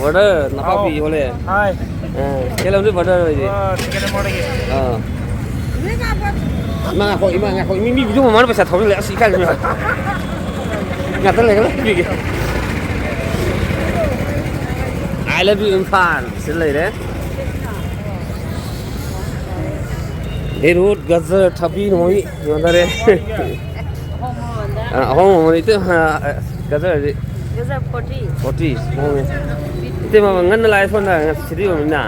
Brother, ꯅꯄꯥꯛꯄꯤ ꯌꯣꯜꯂꯦ? ꯍꯥꯏ꯫ ꯑꯥ, ꯀꯩ ꯂꯝꯗꯩ brother ꯑꯣꯏꯗꯤ? ꯑꯥ, ꯁꯦꯀꯦꯟ ꯅꯝꯕꯔꯗꯒꯤ꯫ ꯑꯥ꯫ ꯏꯃꯥ ꯉꯥꯏꯈꯣ, ꯏꯃꯥ ꯉꯥꯏꯈꯣ, ꯃꯤ, ꯃꯤ ꯚꯤꯗꯤꯑꯣ ꯃꯃꯥꯅ ꯄꯩꯁꯥ ꯊꯧꯔꯤ ꯂꯩ꯫ ꯑꯁ, ꯏꯀꯥꯏꯖꯩ꯫ ꯉꯥꯛꯇ ꯂꯩꯔꯒ ꯄꯤꯒꯦ꯫ I love you ꯏꯝꯐꯥꯜ ꯁꯤꯗ ꯂꯩꯔꯦ꯫ ꯕꯤꯠꯔꯨꯠ, ꯒꯖꯔ, ꯊꯕꯤ ꯅꯣꯏ ꯌꯣꯟꯅꯔꯦ꯫ ꯑ, ꯑꯍꯣꯡꯕ ꯃꯃꯜ ꯏꯇꯩ, ꯑ, ꯒꯖꯔꯗꯤ ꯒꯖꯔ forty꯫ Forty ꯍꯣꯡꯉꯦ꯫ ꯏꯇꯩꯃ ꯉꯟꯅ ꯂꯥꯛꯑꯦ ꯁꯣꯝꯗ, ꯁꯤꯗ ꯌꯣꯟꯕꯅꯤꯅ꯫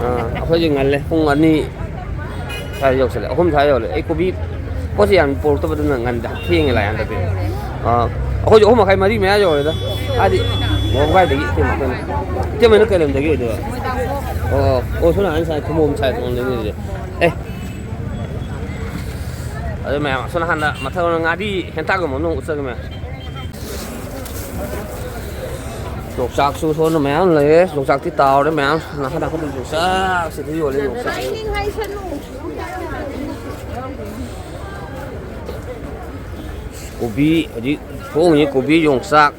ꯑ, ꯑꯩꯈꯣꯏꯗꯤ ꯉꯜꯂꯦ, ꯄꯨꯡ ꯑꯅꯤ ꯁ꯭ꯋꯥꯏ ꯌꯧꯁꯜꯂꯦ, ꯑꯍꯨꯝ ꯁ꯭ꯋꯥꯏ ꯌꯧꯔꯦ꯫ ꯑꯩ ꯀꯣꯕꯤ ꯄꯣꯠꯁꯦ ꯌꯥꯝ ꯄꯨꯔꯛꯇꯕꯗꯨꯅ ꯉꯟꯗ ꯊꯦꯡꯉꯦ ꯂꯥꯛꯑꯦ ꯍꯟꯗꯛꯇꯤ꯫ ꯑꯥ, ꯑꯩꯈꯣꯏꯁꯨ ꯑꯍꯨꯝ ꯃꯈꯥꯏ ꯃꯔꯤ ꯃꯌꯥ ꯌꯧꯔꯦꯗ꯫ ꯍꯥꯏꯗꯤ ꯃꯣꯡꯒꯥꯏꯗꯒꯤ ꯏꯇꯩꯃ ꯑꯩꯈꯣꯏꯅ꯫ ꯏꯇꯩꯃꯅ ꯀꯩ ꯂꯝꯗꯒꯤ ꯑꯣꯏꯗꯣꯏꯕ? ꯑꯣ, ꯑꯣ, ꯁꯣꯝ ꯅꯥꯀꯟ ꯁꯥꯏ ꯈꯨꯃꯣꯝ ꯁꯥꯏꯠ ꯂꯣꯝꯗꯒꯤ ꯑꯣꯏꯗꯣꯏ꯫ ꯑꯦ꯫ ꯑꯗꯨ ꯃꯌꯥꯝ ꯁꯣꯝ ꯅꯥꯀꯟꯗ ꯃꯊꯛ ꯉꯥꯔꯤ ꯍꯦꯟꯇꯥꯛꯀꯨꯝꯕ ꯑꯃ ꯎꯠꯆꯒꯦ ꯃꯌꯥꯝ꯫ ꯌꯣꯡꯆꯥꯛꯁꯨ ꯁꯣꯝꯗ ꯃꯌꯥꯝ ꯂꯩꯔꯦ꯫ ꯌꯣꯡꯆꯥꯛꯇꯤ ꯇꯥꯎꯔꯦ ꯃꯌꯥꯝ꯫ ꯅꯥꯀꯟ ꯅꯥꯀꯟꯗ ꯌꯣꯡꯆꯥꯛ ꯁꯤꯗ ꯌꯣꯜꯂꯦ ꯌꯣꯡꯆꯥꯛ꯫ ꯀꯣꯕꯤ ꯍꯧꯖꯤꯛ ꯍꯣꯡꯉꯤ꯫ ꯀꯣꯕꯤ, ꯌꯣꯡꯆꯥꯛ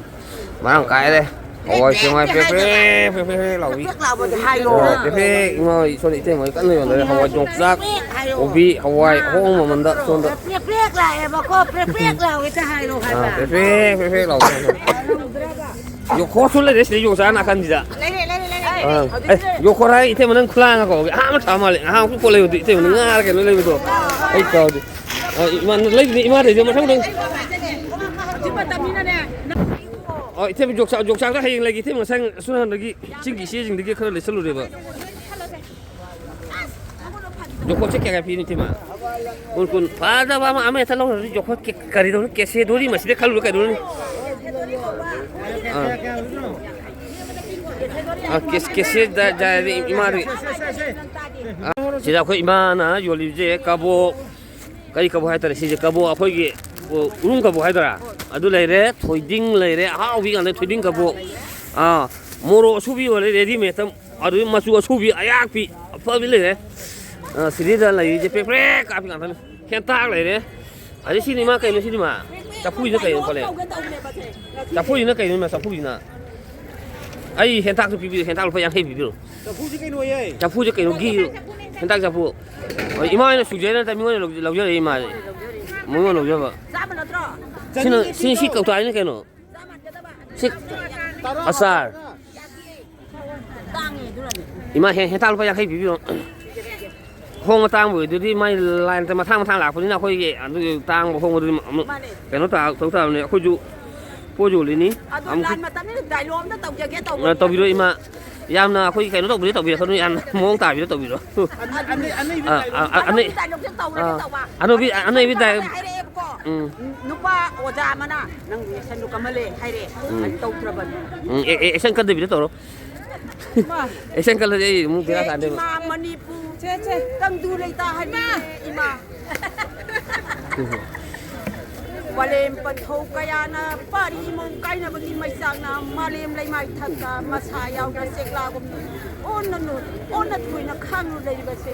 ꯃꯔꯥꯡ ꯀꯥꯏꯔꯦ꯫ ꯍꯋꯥꯏ ꯆꯦꯡꯋꯥꯏ ꯄ꯭ꯔꯦꯛ ꯄ꯭ꯔꯦꯛ ꯄ꯭ꯔꯦꯛ ꯄ꯭ꯔꯦꯛ ꯂꯥꯎꯕꯤ꯫ ꯄ꯭ꯔꯦꯛ ꯂꯥꯎꯕꯗꯤ ꯍꯥꯏꯌꯣ꯫ ꯑꯣ, ꯄ꯭ꯔꯦꯛ ꯄ꯭ꯔꯦꯛ ꯏꯃꯥ ꯍꯣꯏ ꯁꯣꯝꯗ ꯏꯇꯩꯃ ꯍꯣꯏ ꯀꯟꯅ ꯌꯣꯟꯅꯔꯦ꯫ ꯍꯋꯥꯏ ꯌꯣꯡꯆꯥꯛ, ꯄ꯭ꯔꯦꯛ ꯄ꯭ꯔꯦꯛ ꯍꯥꯏꯌꯣ꯫ ꯀꯣꯕꯤ, ꯍꯋꯥꯏ ꯑꯍꯣꯡꯕ ꯃꯃꯜꯗ ꯁꯣꯝꯗ꯫ ꯄ꯭ꯔꯦꯛ ꯄ꯭ꯔꯦꯛ ꯂꯥꯎꯑꯦꯕꯀꯣ, ꯄ꯭ꯔꯦꯛ ꯄ꯭ꯔꯦꯛ ꯂꯥꯎꯑꯦ ꯍꯦꯛꯇ ꯍꯥꯏꯔꯣ ꯑꯥ, ꯍꯥꯏꯕ꯫ ꯄ꯭ꯔꯦꯛ ꯄ꯭ꯔꯦꯛ ꯄ꯭ꯔꯦꯛ ꯄ꯭ꯔꯦꯛ ꯂꯥꯎꯕ꯫ ꯌꯣꯡꯈꯣꯠꯁꯨ ꯂꯩꯔꯦ ꯁꯤꯗ ꯌꯣꯡꯆꯥꯛ ꯅꯥꯀꯟꯁꯤꯗ꯫ ꯂꯩꯔꯦ, ꯂꯩꯔꯦ, ꯂꯩꯔꯦ꯫ ꯑꯥ, ꯑꯦ, ꯌꯣꯡꯈꯣꯠ ꯍꯥꯏ ꯏꯇꯩꯃ ꯅꯪ ꯈꯨꯂꯥꯡꯒ ꯀꯧꯒꯦ꯫ ꯑꯍꯥꯟꯕ ꯊꯥ ꯃꯥꯜꯂꯦ꯫ ꯉꯍꯥꯟꯃꯨꯛꯁꯨ ꯄꯣꯠ ꯂꯩꯕꯗꯣ ꯏꯇꯩꯃ ꯅꯪ ꯉꯥꯔ ꯀꯩꯅꯣ ꯂꯩꯕꯗꯣ꯫ ꯑꯩ ꯀꯥꯎꯗꯦ꯫ ꯑ, ꯏꯃꯥ, ꯂꯩꯕꯅꯤ, ꯏꯃꯥ ꯂꯩꯕ ꯃꯊꯪ ꯅꯪ꯫ ꯍꯧꯖꯤꯛ ꯃꯇꯝꯅꯤꯅꯅꯦ꯫ ꯑ, ꯏꯇꯩꯃ ꯌꯣꯡꯆꯥꯛ, ꯌꯣꯡꯆꯥꯛꯇꯣ ꯍꯌꯦꯡ ꯂꯩꯒꯦ꯫ ꯏꯇꯩꯃ ꯉꯁꯥꯏ ꯁꯣꯝ ꯅꯥꯀꯟꯗꯒꯤ ꯆꯤꯡꯒꯤ ꯏꯆꯦꯁꯤꯡꯗꯒꯤ ꯈꯔ ꯂꯩꯁꯜꯂꯨꯔꯦꯕ꯫ ꯌꯣꯡꯈꯣꯠꯁꯦ ꯀꯌꯥ ꯀꯌꯥ ꯄꯤꯔꯤ ꯏꯇꯩꯃ? ꯀꯨꯟ, ꯀꯨꯟ꯫ ꯐꯖꯕ ꯑꯃ, ꯑꯃ ꯍꯦꯛꯇ ꯂꯧꯔꯁꯤ꯫ ꯌꯣꯡꯈꯣꯠ ꯀꯦ-, ꯀꯔꯤꯗꯧꯅꯤ? ꯀꯦꯁꯦꯗꯣꯔꯤ ꯃꯁꯤꯗ ꯈꯜꯂꯨꯔ ꯀꯩꯗꯧꯅꯤ? ꯑꯥ꯫ ꯑꯥ, ꯀꯦꯁ-, ꯀꯦꯁꯦꯗ ꯖꯥꯏꯗꯤ ꯏꯃꯥꯗꯤ꯫ ꯑꯥ, ꯁꯤꯗ ꯑꯩꯈꯣꯏ ꯏꯃꯥꯅ ꯌꯣꯜꯂꯤꯕꯁꯦ ꯀꯕꯣꯛ, ꯀꯔꯤ ꯀꯕꯣꯛ ꯍꯥꯏꯇꯥꯔꯦ, ꯁꯤꯁꯦ ꯀꯕꯣꯛ ꯑꯩꯈꯣꯏꯒꯤ, ꯑꯣ, ꯎꯔꯨꯝ ꯀꯕꯣꯛ ꯍꯥꯏꯗꯣꯏꯔꯥ? ꯑꯗꯨ ꯂꯩꯔꯦ, ꯊꯣꯏꯗꯤꯡ ꯂꯩꯔꯦ, ꯑꯍꯥꯎꯕꯤ ꯉꯥꯛꯇ ꯊꯣꯏꯗꯤꯡ ꯀꯕꯣꯛ꯫ ꯑꯥ, ꯃꯣꯔꯣꯛ ꯑꯁꯨꯕꯤ ꯌꯣꯜꯂꯦ, ꯔꯦꯗꯤꯃꯦꯗꯇ, ꯑꯗꯨ ꯃꯆꯨ ꯑꯁꯨꯕꯤ, ꯑꯌꯥꯛꯄꯤ, ꯑꯐꯕꯤ ꯂꯩꯔꯦ꯫ ꯑꯥ, ꯁꯤꯗꯩꯗ ꯂꯩꯔꯤꯁꯦ ꯄ꯭ꯔꯦꯛ ꯄ꯭ꯔꯦꯛ ꯀꯥꯞꯄꯤ ꯉꯥꯛꯇꯅꯤ꯫ ꯍꯦꯟꯇꯥꯛ ꯂꯩꯔꯦ꯫ ꯑꯗꯩ ꯁꯤꯅꯤ ꯃꯥ ꯀꯩꯅꯣ ꯁꯤꯗꯤ ꯃꯥ? ꯆꯐꯨꯁꯤꯅ ꯀꯩꯅꯣ ꯈꯣꯠꯂꯦ? ꯆꯐꯨꯁꯤꯅ ꯀꯩꯅꯣ ꯃꯥ ꯆꯐꯨꯁꯤꯅ? ꯑꯩ ꯍꯦꯟꯇꯥꯛꯁꯨ ꯄꯤꯕꯤꯌꯨ, ꯍꯦꯟꯇꯥꯛ ꯂꯨꯄꯥ ꯌꯥꯡꯈꯩ ꯄꯤꯕꯤꯔꯣ꯫ ꯆꯐꯨꯁꯤ ꯀꯩꯅꯣꯌꯦ? ꯆꯐꯨꯁꯦ ꯀꯩꯅꯣꯒꯤ ꯍꯦꯟꯇꯥꯛ ꯆꯐꯨ꯫ ꯍꯣꯏ, ꯏꯃꯥ ꯍꯣꯏꯅ ꯁꯨꯖꯩ ꯅꯠꯇ꯭ꯔ ꯃꯤꯉꯣꯟꯗ ꯂꯧꯖ-, ꯂꯧꯖꯔꯛꯏ ꯏꯃꯥꯁꯦ꯫ ꯃꯤꯉꯣꯟꯗ ꯂꯧꯖꯕ꯫ ꯆꯥꯝꯃ ꯅꯠꯇ꯭ꯔꯣ? ꯁꯤꯅ, ꯁꯤ, ꯁꯤ ꯀꯧꯇꯥꯅꯤ ꯀꯩꯅꯣ꯫ ꯁꯤ ꯑꯆꯥꯔ꯫ ꯇꯥꯡꯉꯦ ꯑꯗꯨꯅꯅꯦ꯫ ꯏꯃꯥ, ꯍꯦ-, ꯍꯦꯟꯇꯥꯛ ꯂꯨꯄꯥ ꯌꯥꯡꯈꯩ ꯄꯤꯕꯤꯔꯣ꯫ ꯍꯣꯡꯕ ꯇꯥꯡꯕ ꯑꯣꯏꯗꯨꯗꯤ ꯃꯥꯏ ꯂꯥꯏꯟꯗ ꯃꯊꯥꯡ ꯃꯊꯥꯡ ꯂꯥꯛꯄꯅꯤꯅ ꯑꯩꯈꯣꯏꯒꯤ ꯑꯗꯨꯒꯤ ꯇꯥꯡꯕ ꯍꯣꯡꯕꯗꯨꯗꯤ ꯑꯃꯨꯛ ꯃꯥꯅꯦ꯫ ꯀꯩꯅꯣ ꯇꯥ-, ꯇꯧ ꯇꯥꯕꯅꯤ꯫ ꯑꯩꯈꯣꯏꯁꯨ ꯄꯣꯠ ꯌꯣꯜꯂꯤꯅꯤ꯫ ꯑꯗꯣ ꯑꯃꯨꯛ ꯂꯥꯟ ꯃꯇꯝꯅꯤꯅ dialogue ꯑꯝꯇ ꯇꯧꯖꯒꯦ ꯑ, ꯇꯧꯕꯅꯤ꯫ ꯇꯧꯕꯤꯔꯣ ꯏꯃꯥ꯫ ꯌꯥꯝꯅ ꯑꯩꯈꯣꯏꯒꯤ ꯀꯩꯅꯣ ꯇꯧꯕꯤꯔ ꯇꯧꯕꯤꯔꯛꯀꯅꯨ, ꯌꯥꯝꯅ ꯃꯑꯣꯡ ꯇꯥꯕꯤꯔ ꯇꯧꯕꯤꯔꯣ꯫ ꯑ-, ꯑ-, ꯑ-, ꯑꯅꯩ-, ꯑꯅꯧꯕꯤ dialogue ꯁꯦ ꯇꯧꯔꯒꯦ ꯑ, ꯇꯧꯕ꯫ ꯑꯅꯧꯕꯤ, ꯑꯅꯩꯕꯤ dialogue ꯍꯥꯏꯔꯛꯑꯦꯕꯀꯣ꯫ ꯎꯝ꯫ ꯅꯨꯄꯥ ꯑꯣꯖꯥ ꯑꯃꯅ "ꯅꯪ action ꯗꯨ ꯀꯝꯃꯜꯂꯦ" ꯍꯥꯏꯔꯛꯑꯦ꯫ ꯎꯝ꯫ ꯑꯩ ꯇꯧꯗ꯭ꯔꯕꯅꯤ꯫ ꯎꯝ, ꯑꯦ-, ꯑꯦ-, action ꯀꯟꯗꯕꯤꯗ ꯇꯧꯔꯣ꯫ ꯏꯃꯥ꯫ Action ꯀꯜꯂꯗꯤ ꯑꯩ ꯑꯃꯨꯛ ꯕꯦꯔꯥ ꯍꯦ ꯀꯥꯟꯅꯦꯕ꯫ ꯏꯃꯥ ꯃꯅꯤꯄꯨꯔ ꯁꯦ, ꯁꯦ꯫ ꯇꯪꯗꯨ ꯂꯩꯇꯥ ꯍꯥꯏꯕꯤꯔꯦ ꯏꯃꯥ꯫ ꯋꯥꯂꯦꯝ ꯄꯟꯊꯧ ꯀꯌꯥꯅ ꯄꯥꯔꯤ ꯏꯃꯣꯝ ꯀꯥꯏꯅꯕꯒꯤ ꯃꯩꯆꯥꯛꯅ ꯃꯥꯂꯦꯝ ꯂꯩꯃꯥꯏ ꯊꯛꯇ ꯃꯁꯥ ꯌꯥꯎꯗ ꯆꯦꯛꯂꯥꯒꯨꯝꯅ ꯑꯣꯟꯅ ꯅꯣꯏ, ꯑꯣꯟꯅ ꯊꯣꯏꯅ ꯈꯥꯡꯂꯨ ꯂꯩꯔꯤꯕꯁꯦ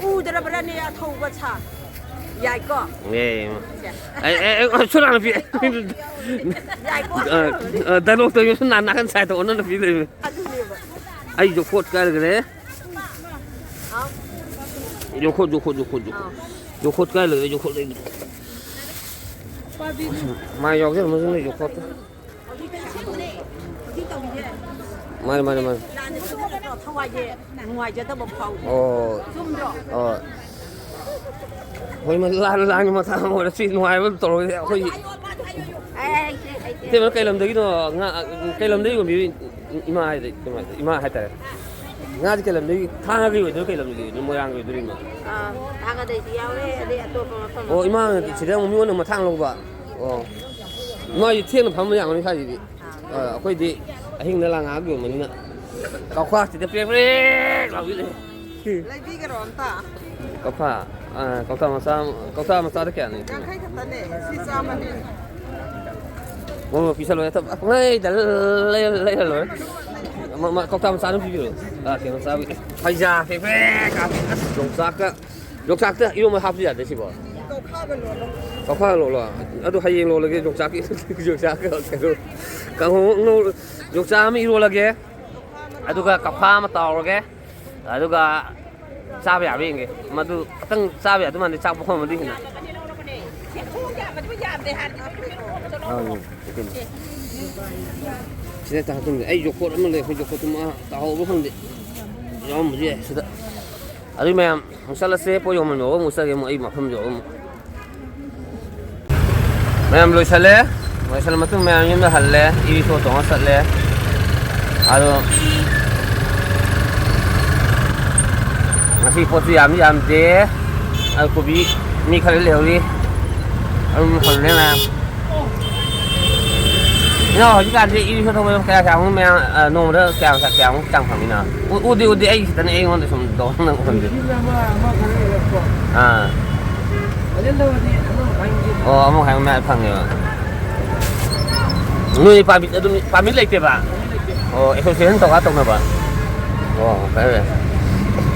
ꯎꯗ꯭ꯔꯕ꯭ꯔꯅꯦ ꯑꯊꯧꯕ ꯁꯥ? ꯌꯥꯏꯀꯣ? ꯑꯦ, ꯁꯦ꯫ ꯑꯦ, ꯑꯦ, ꯑꯦ, ꯁꯣꯔꯥ ꯅꯨꯄꯤ꯫ ꯌꯥꯏꯀꯣ? ꯑ, ꯑ, dialogue ꯇꯧ, ꯁꯨꯝ ꯅꯥ-, ꯅꯥꯀꯟ side ꯇ ꯑꯣꯟꯅ ꯅꯨꯄꯤ ꯂꯩꯕꯅꯦ꯫ ꯑꯗꯨꯅꯦꯕ꯫ ꯑꯩ ꯌꯣꯈꯣꯠ ꯀꯥꯏꯔꯒꯅꯦ꯫ ꯍꯥꯎ꯫ ꯌꯣꯈꯣꯠ, ꯌꯣꯈꯣꯠ, ꯌꯣꯈꯣꯠ, ꯌꯣꯈꯣꯠ꯫ ꯑꯥ꯫ ꯌꯣꯈꯣꯠ ꯀꯥꯏ ꯂꯩꯔꯦ, ꯌꯣꯈꯣꯠ ꯂꯩꯔꯦ꯫ ꯃꯥ ꯌꯥꯎꯖꯔꯝꯃꯁꯨꯅꯦ, ꯌꯣꯈꯣꯠꯇ꯫ ꯃꯥꯅꯦ, ꯃꯥꯅꯦ, ꯃꯥꯅꯦ꯫ ꯊꯋꯥꯏꯁꯦ ꯅꯨꯡꯉꯥꯏꯖꯗꯕ ꯐꯥꯎꯕ꯫ ꯑꯣ꯫ ꯆꯨꯝꯗ꯭ꯔꯣ? ꯑꯣ꯫ ꯍꯣꯏ, ꯃ-, ꯂꯥꯟ, ꯂꯥꯟꯒꯤ ꯃꯇꯥꯡ ꯑꯣꯏꯔꯁꯤ ꯅꯨꯡꯉꯥꯏꯕ ꯇꯧꯔꯒꯗꯤ ꯑꯩꯈꯣꯏꯒꯤ ꯑꯩ ꯍꯩꯇꯦ, ꯍꯩꯇꯦ꯫ ꯏꯇꯩꯃ, ꯀꯩ ꯂꯝꯗꯒꯤꯅꯣ? ꯉꯥ, ꯀꯩ ꯂꯝꯗꯒꯤ ꯑꯣꯏꯕꯤꯔꯤ? ꯏꯃꯥ ꯍꯥꯏꯗꯤ, ꯏꯃꯥ, ꯏꯃꯥ ꯍꯥꯏꯇꯥꯔꯦ꯫ ꯉꯥꯗꯤ ꯀꯩ ꯂꯝꯗꯒꯤ? ꯊꯥꯡꯒꯒꯤ ꯑꯣꯏꯗꯣꯏꯔꯣ, ꯀꯩ ꯂꯝꯗꯒꯤ ꯑꯣꯏꯗꯣꯏꯅꯣ? ꯃꯣꯏꯔꯥꯡꯒꯤ ꯑꯣꯏꯗꯣꯏꯔꯣ, ꯏꯃꯥ? ꯑꯥ, ꯊꯥꯡꯒꯗꯩꯁꯨ ꯌꯥꯎꯔꯦ, ꯑꯗꯩ ꯑꯇꯣꯞꯄ ꯃꯐꯝ ꯑꯣ, ꯃꯐꯝ ꯏꯃꯥꯅ ꯌꯥꯎꯔꯦ꯫ ꯁꯤꯗ ꯑꯃꯨꯛ ꯃꯤꯉꯣꯟꯗ ꯃꯊꯥꯡ ꯂꯧꯕ? ꯑꯣ꯫ ꯏꯃꯥꯁꯤ ꯊꯦꯡꯅ ꯐꯝꯕ ꯌꯥꯒꯅꯤ ꯁ꯭ꯋꯥꯏꯁꯤꯗꯤ꯫ ꯑꯥ, ꯑꯩꯈꯣꯏꯗꯤ ꯑꯍꯤꯡꯗ ꯂꯥꯡ ꯉꯥꯏꯍꯥꯛ ꯌꯣꯟꯕꯅꯤꯅ꯫ ꯀꯧꯈꯥꯁꯤꯗ ꯄ꯭ꯔꯦꯛ ꯄ꯭ꯔꯦꯛ ꯂꯥꯎꯕꯤ ꯂꯩ꯫ ꯂꯩꯕꯤꯒꯔꯣ ꯑꯝꯇ? ꯀꯧꯈꯥ, ꯑꯥ, ꯀꯧꯇꯥ ꯃꯆꯥ ꯑꯃ, ꯀꯧꯇꯥ ꯃꯆꯥꯗ ꯀꯌꯥꯅꯤ? ꯌꯥꯡꯈꯩ ꯈꯛꯇꯅꯦ, ꯁꯤ ꯆꯥꯝꯃꯅꯦ꯫ ꯃꯣꯏ ꯄꯤꯁꯜꯂꯣ, ꯍꯦꯛꯇ ꯄꯪꯂꯩꯗ ꯂꯩꯔ, ꯂꯩꯔ ꯂꯣꯏꯔꯦ꯫ ꯃ-, ꯃ-, ꯀꯧꯇꯥ ꯃꯆꯥ ꯑꯗꯨꯝ ꯄꯤꯕꯤꯔꯣ꯫ ꯑꯥ, ꯀꯩꯅꯣ ꯆꯥꯕꯒꯤ꯫ ꯐꯩꯖꯥ ꯄꯦꯛ ꯄꯦꯛ ꯀꯥꯕꯤ꯫ ꯑꯁ, ꯌꯣꯡꯆꯥꯛꯀ, ꯌꯣꯡꯆꯥꯛꯇ ꯏꯔꯣꯝꯕ ꯍꯥꯞꯄ ꯌꯥꯗꯦ ꯁꯤꯕꯣ? ꯀꯧꯈꯥꯒ ꯂꯣꯜꯂꯣ꯫ ꯀꯧꯈꯥ ꯂꯣꯜꯂꯣ? ꯑꯗꯨ ꯍꯌꯦꯡ ꯂꯣꯜꯂꯒꯦ, ꯌꯣꯡꯆꯥꯛꯀꯤ, ꯌꯣꯡꯆꯥꯛꯀ ꯀꯩꯅꯣ, ꯀꯥꯡꯍꯧ ꯉꯧ-, ꯌꯣꯡꯆꯥꯛ ꯑꯃ ꯏꯔꯣꯜꯂꯒꯦ, ꯑꯗꯨꯒ ꯀꯧꯈꯥ ꯑꯃ ꯇꯥꯎꯔꯒꯦ, ꯑꯗꯨꯒ ꯆꯥꯕ ꯌꯥꯕ ꯌꯦꯡꯒꯦ꯫ ꯃꯗꯨ ꯈꯤꯇꯪ ꯆꯥꯕ ꯌꯥꯗꯧ ꯃꯥꯟꯗꯦ, ꯆꯥꯛ ꯄꯨꯈꯝ ꯑꯃꯗꯤ ꯍꯦꯟꯅ꯫ ꯑꯥ, ꯌꯦꯡꯒꯦ꯫ ꯁꯤꯗ ꯆꯥꯛ ꯇꯨꯝꯗꯦ꯫ ꯑꯩ ꯌꯣꯀꯣꯠ ꯑꯃ ꯂꯩ, ꯑꯩꯈꯣꯏ ꯌꯣꯀꯣꯠꯇꯨꯃ ꯇꯥꯍꯧꯕ꯭ꯔꯥ ꯈꯪꯗꯦ꯫ ꯌꯥꯎꯔꯝꯕꯁꯨ ꯌꯥꯏ ꯁꯤꯗ꯫ ꯑꯗꯨ ꯃꯌꯥꯝ ꯑꯃꯨꯛ ꯆꯠꯂꯁꯦ, ꯄꯣꯠ ꯌꯣꯟꯐꯝ ꯌꯧꯕ ꯑꯃꯨꯛ ꯆꯠꯂꯒꯦ, ꯑꯃꯨꯛ ꯑꯩ ꯃꯐꯝ ꯌꯧꯕ ꯑꯃꯨꯛ꯫ ꯃꯌꯥꯝ ꯂꯣꯏꯁꯜꯂꯦ꯫ ꯂꯣꯏꯁꯜꯂ ꯃꯇꯨꯡ ꯃꯌꯥꯝ ꯌꯨꯝꯗ ꯍꯜꯂꯦ꯫ ꯏ ꯔꯤꯛꯁꯣ ꯇꯣꯡꯉ ꯆꯠꯂꯦ꯫ ꯑꯗꯣ ꯉꯁꯤ ꯄꯣꯠꯁꯨ ꯌꯥꯝꯗꯤ ꯌꯥꯝꯗꯦ꯫ ꯑꯗꯣ ꯀꯣꯕꯤ ꯃꯤ ꯈꯔ ꯂꯩꯍꯧꯔꯤ꯫ ꯑꯗꯨꯝ ꯍꯜꯂꯦ ꯃꯌꯥꯝ꯫ ꯏꯅꯥꯎ, ꯍꯧꯖꯤꯛꯀꯥꯟꯁꯤ ꯏ ꯔꯤꯛꯁꯣ ꯊꯧꯕꯗꯣ ꯀꯌꯥ ꯀꯌꯥꯃꯨꯛ ꯃꯌꯥꯝ, ꯑ, ꯅꯣꯡꯃꯗ ꯀꯌꯥ ꯀꯌꯥꯃꯨꯛ ꯆꯥꯡ ꯐꯪꯉꯤꯅꯣ? ꯎ-, ꯎꯗꯤ ꯎꯗꯦ, ꯑꯩꯒꯤ ꯈꯤꯇꯅꯦ ꯑꯩꯉꯣꯟꯗ ꯁꯨꯝ ꯇꯧ-, ꯅꯪ ꯎꯍꯟꯗꯦ꯫ ꯂꯤꯁꯤꯡ ꯑꯃ, ꯑꯃ ꯈꯔ ꯍꯦꯜꯂꯛꯄ꯫ ꯑꯥ꯫ ꯐꯖꯅ ꯊꯧꯔꯗꯤ ꯑꯃ ꯐꯪꯉꯤ꯫ ꯑꯣ, ꯑꯃ ꯈꯔ ꯃꯌꯥ ꯐꯪꯉꯦꯕ꯫ ꯅꯣꯏ ꯄꯥꯔꯃꯤꯠ ꯑꯗꯨꯝ, ꯄꯥꯔꯃꯤꯠ ꯂꯩꯇꯦꯕ? ꯑꯣ, ꯑꯦꯁꯣꯁꯤꯌꯦꯁꯟ ꯇꯧꯔꯒ ꯇꯧꯅꯕ? ꯑꯣ, ꯐꯔꯦ, ꯐꯔꯦ꯫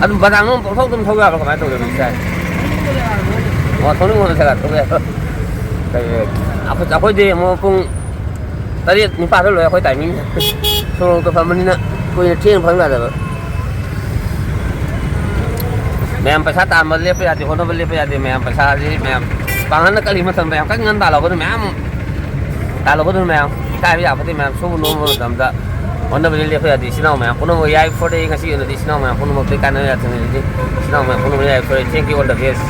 ꯑꯗꯨꯝ ꯕꯖꯥꯔ ꯃꯅꯨꯡ ꯄꯪꯊꯧ ꯑꯗꯨꯝ ꯊꯧ ꯌꯥꯕ꯭ꯔꯣ? ꯀꯃꯥꯏꯅ ꯇꯧꯒꯦ ꯅꯣꯏꯁꯦ? ꯑꯣ, ꯊꯧꯅꯤꯡꯕ ꯖꯒꯥ ꯊꯧ ꯌꯥꯏ꯫ ꯐꯩ, ꯐꯩ꯫ ꯑꯩꯈꯣꯏ, ꯑꯩꯈꯣꯏꯗꯤ ꯑꯃꯨꯛ ꯄꯨꯡ ꯇꯔꯦꯠ ꯅꯤꯄꯥꯟꯗ ꯂꯣꯏꯔꯦ ꯑꯩꯈꯣꯏ ꯇꯥꯏꯃꯤꯡ꯫ ꯁꯣꯔꯣꯛꯇ ꯐꯝꯕꯅꯤꯅ ꯀꯨꯏꯅ ꯊꯦꯡꯅ ꯐꯝ ꯌꯥꯗꯕ꯫ ꯃꯌꯥꯝ ꯄꯩꯁꯥ ꯇꯥꯟꯕ ꯂꯦꯞꯄ ꯌꯥꯗꯦ, ꯍꯣꯠꯅꯕ ꯂꯦꯞꯄ ꯌꯥꯗꯦ꯫ ꯃꯌꯥꯝ ꯄꯩꯁꯥꯁꯤ ꯃꯌꯥꯝ ꯄꯥꯡꯒꯜꯅ ꯀꯜꯂꯤ ꯃꯇꯝꯗ ꯌꯥꯝ ꯀꯟꯅ ꯉꯟꯅ ꯇꯥꯜꯍꯧꯒꯗꯕꯅꯤ ꯃꯌꯥꯝ꯫ ꯇꯥꯜꯂꯨꯒꯗꯕꯅꯤ ꯃꯌꯥꯝ, ꯏꯀꯥꯏꯕ ꯌꯥꯄꯣꯠꯇꯦ ꯃꯌꯥꯝ, ꯁꯨꯕ ꯅꯣꯝꯕ ꯃꯇꯝꯗ ꯍꯣꯠꯅꯕꯗꯤ ꯂꯦꯞꯄ ꯌꯥꯗꯦ꯫ ꯏꯆꯤꯟ ꯏꯅꯥꯎ ꯃꯌꯥꯝ ꯄꯨꯝꯅꯃꯛ ꯌꯥꯏꯐꯔꯦ꯫ ꯉꯁꯤ ꯑꯣꯏꯅꯗꯤ ꯏꯆꯤꯟ ꯏꯅꯥꯎ ꯃꯌꯥꯝ ꯄꯨꯝꯅꯃꯛꯇ ꯀꯥꯟꯅꯕ ꯌꯥꯊꯪ ꯅꯤꯖꯔꯤ꯫ ꯏꯆꯤꯟ ꯏꯅꯥꯎ ꯃꯌꯥꯝ ꯄꯨꯝꯅꯃꯛ ꯌꯥꯏꯐꯔꯦ꯫ Thank you, all the best꯫